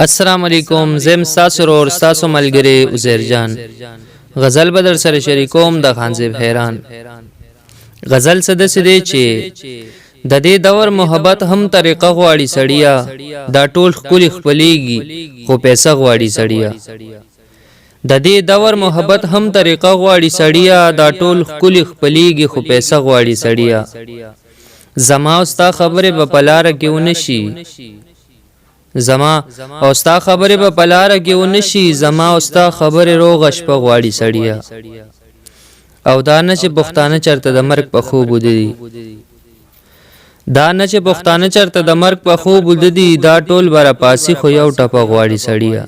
السلام علیکم، زم ستاسو ورور، ستاسو ملګری عزیر جان. غزل به در سره شریکوم د خانزیب حیران. غزل څه داسې دی چې د دې دور محبت هم طریقه غواړي سړیا، دا ټول ښکلي خپلیږي خو پیسه غواړي سړیا. د دې دور محبت هم طریقه غواړي سړیا، دا ټول ښکلي خپلیږي خو پیسه غواړي سړیا. زما او ستا خبرې به په لاره کې ونشي، زما او ستا خبرې به په لاره کې ونشي، زما او ستا خبرې روغه شپه غواړي سړیا. او دا نه چې پښتانه چرته د مرګ په خوب وده دي، دا نه چې پښتانه چرته د مرګ په خوب وده دي، دا ټول به راپاڅي خو یو ټپه غواړي سړیا.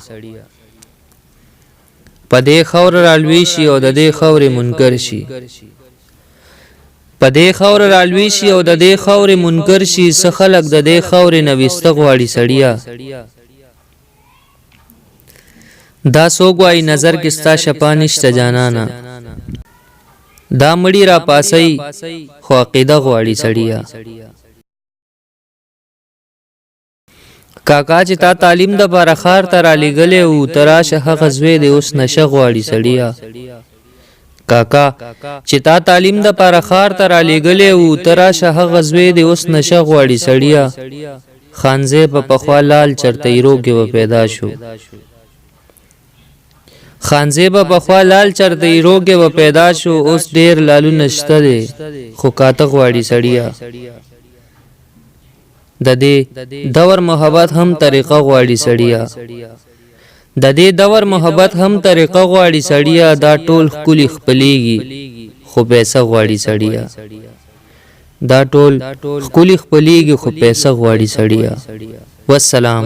په دې خاوره رالوی شي او د دې خاورې منکر شي، په دې خاوره رالوی شي او د دې خاورې منکر شي، څه خلک د دې خاورې نه ویسته غواړي سړیا. دا څوک وایي نظر کې ستا شپه نشته جانانه، دا مړي را پاسئ خو عقیده غواړي سړیا. کاکا چې تا تعلیم د پاره ښار ته رالیږلی وو، ته راشه هغه زوی دی اوس نشه غواړي سړیه. کاکا چې تا تعلیم د پاره ښار ته رالیږلی وو، ته راشه هغه زوی دی اوس نشه غواړي سړیه. خانزی په پخوا لال چرته ایرو کې به پیدا شو، خانزی به پخوا لال چرته ایرو کې به پیدا شو، اوس ډیر لالونه شته دی خو کاته غواړي سړیه. د دې دور محبت هم طریقه غواړي سړیا، د دې دور محبت هم طریقه غواړي سړیا، دا ټول ښکلي خپلیږي خو پیسه غواړي سړیا، دا ټول ښکلي خپلیږي خو پیسه غواړي سړیا. والسلام.